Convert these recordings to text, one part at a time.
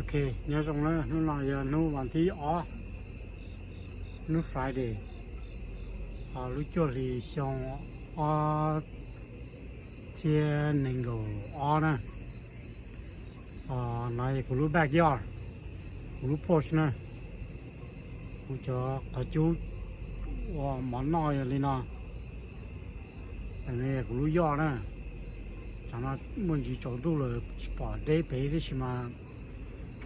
Ok, nyob zoo na, hnub no yog hnub vas thib ob, hnub Friday, lub cuaj hlis xyoo ob txhiab nees nkaum ob na. No yog kuv lub backyard, kuv lub porch na. Kuv cov qhov cub ua mov noj yog li no. Tam no yog kuv lub yoj na. Tam no muaj ntsis tsaus ntuj lawm tsis pom deb pem tab sis mas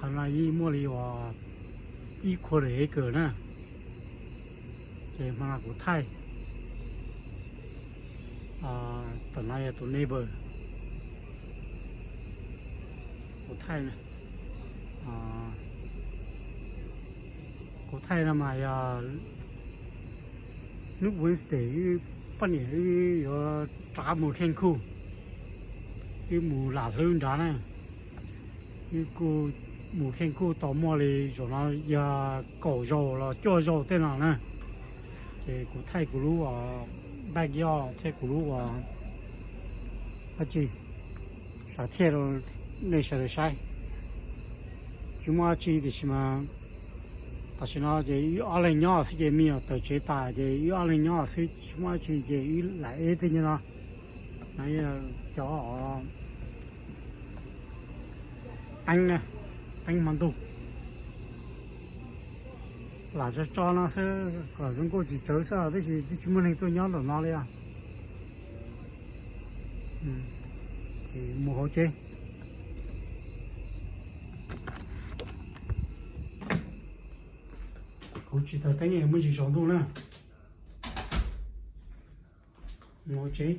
qhov no yeej muaj li uas ib quarter acre na. Ces hmo no kuv thaij, tam no yog tus neighbor, kuv thaij, kuv thaij no mas yog hnub Wednesday wb poj niam wb yuav rov qab mus Cancun, wb mus lam hlwb nrad na. Wb kuj mus Cancun tau muaj li zaum no yog kaum zaus los cuaj zaus tej no na. Ces kuv thaij kuv lub uas backyard thiab kuv lub uas dab tsi, sav thiaj rau nej sawv daws saib. Tsis muaj dab tsi tiam sis mas tam sim no ces wb ob leeg nyob xwb ces me nyuam tawm tsev tas ces wb ob leeg nyob xwb tsis muaj dab tsi ces wb lam eb tej nyob no. No yog cov teeb, teeb hmo ntuj. Lam tso tso no xwb kom zoo nkauj tsis tsawv xwb tab sis twb tsis muaj neeg tuaj nyob nram no li os. Ces mus hauv tsev. Kuv tsis taws teeb muaj ntsis tsaus ntuj na. Mus hauv tsev.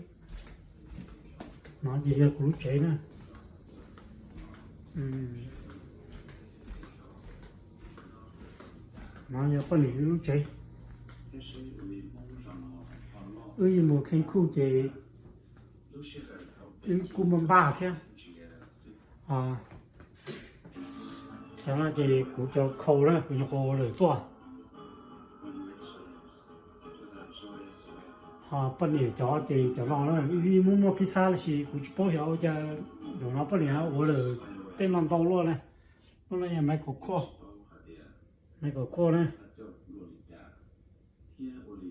No ces yog kuv lub tsev na. No yog poj niam wb lub tsev. Wb yuav mus Cancun ces wb kuj npaj npaj thiab. Cov no ces kuv cov khau na, kuv nyuam qhuav ua lawm tuaj. Ho poj niam cov ces cov no na, wb muaj muaj pizza los sis kuv tsis paub xyov ua cas, zaum no poj niam ua lawm tej no ntau luaj na. Lub no yog Michael Kors, Michael Kors na.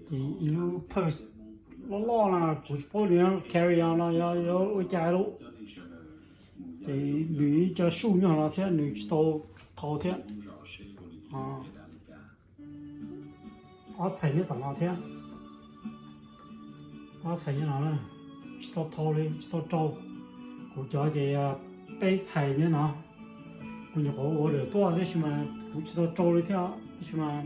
Ces ib lub purse loj loj no kuv tsis paub nws carry on no yog ua cas lawm. Ces nws ib co suj nyob no thiab nws tsis tau thau thiab. Ob txhais nyob tom no thiab. Ob txhais nyob no na, tsis tau thau li, tsis tau rau. Kuv cov ces peb txhais nyob no. Kuv nyuam qhuav ua lawm tuaj tab sis mas kuv tsis tau rau li thiab tab sis mas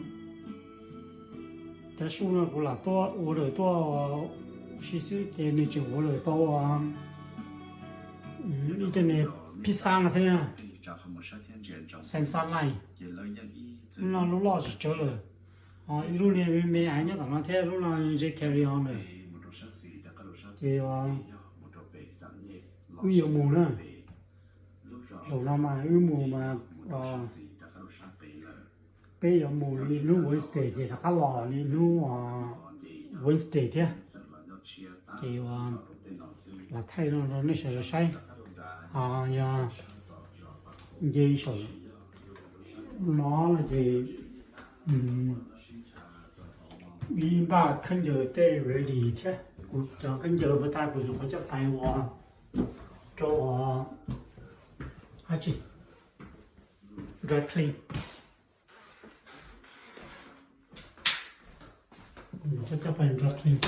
cov suj no kuv lam tuaj ua lawm tuaj ua si xwb ces nws tseem ua lawm tau ib co niag pizza no thiab. Samsung Line, lub no lub loj tsis tsawg lawm. Ho ib lub niag me me aiv nyob tom no thiab, lub no ze carry on lawm. Ces wb yuav mus na, zaum no mas wb mus mas peb yuav mus li hnub Wednesday ces rov qab los li hnub Wednesday thiab. Ces lam thaij no rau nej sawv daws saib. Yog nce saum no no ces ib npaj khaub ncaws tej ready thiab. Kuv cov khaub ncaws puas tas kuv nyuam qhuav coj pais ua rau ua dab tsi, dry clean. Kuv nyuam qhuav coj pais dry clean.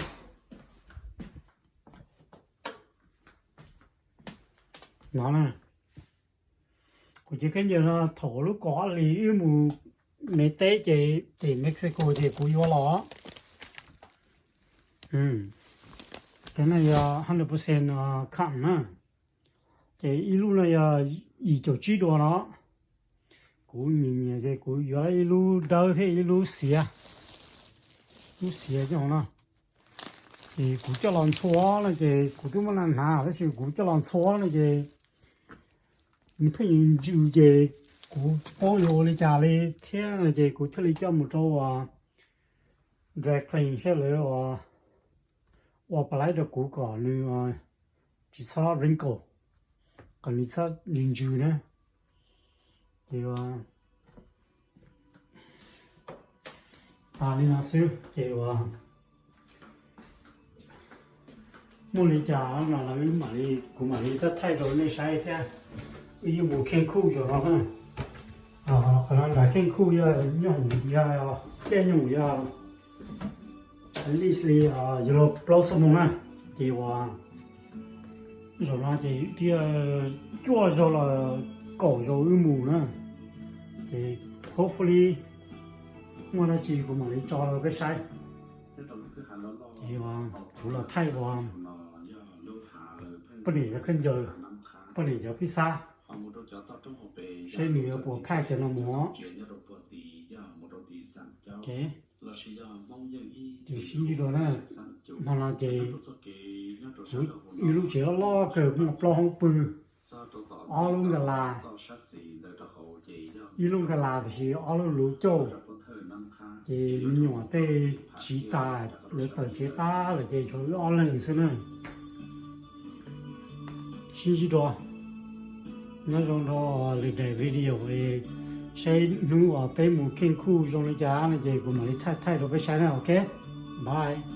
No na, kuv cov khaub ncaws no thaum lub kaum ob hlis wb mus Mes teb ces tim Mexico ces kuv yuav los. Cov no yog hundred percent cotton na. Ces ib lub no yog yim caum tsib dua no. Kuv nyiam nyiam ces kuv yuav ib lub dawb thiab ib lub xiav, lub xiav cov no. Ces kuv coj los ntxhua no ces kuv twb muab na hnav tab sis kuv coj los ntxhua no ces nws pheej ntsws ces kuv tsis paub yuav ua li cas li thiab no ces kuv thiaj li coj mus rau uas dry clean saib lawv ua palaib rau kuv kom nws tsis txhob wrinkle, kom nws txhob ntsws ntsws na. Ces ua tas li no xwb ces ua muaj li cas no los wb mam li, kuv mam li thaij thaij rau nej saib thiab. Wb yuav mus Kheej Khuj zaum no na. Qhov no nram Kheej Khuj yog nyooj, yog caij nyoog yog at least li yog plaub xuab moos na. Ces ua zaum no ces thiaj cuaj zaug los kaum zaus wb mus na. Ces hopefully muaj dab tsi kuv mam li tso rau peb saib. Ces kuv los thaij ua poj niam cov khaub ncaws, poj niam cov phij xab, saib nws yuav puas phaj cov no mus. Ces sib ntsib dua na. Hmo no ces kuv, wb lub tsev loj loj kawg muaj plaub hoob pw, ob lub nkas las, ib lub nkas las tiam sis ob lub luv cauj. Ces me nyuam tej siv tas, lawv tawm tsev tas lawm ces tshuav wb ob leeg xwb na. Sib ntsib dua. Nyob zoo rau lwm daim video li, saib hnub uas peb mus Kheej Khuj zoo li cas no ces kuv mam li thaij thaij rau peb saib na, ok. Bye.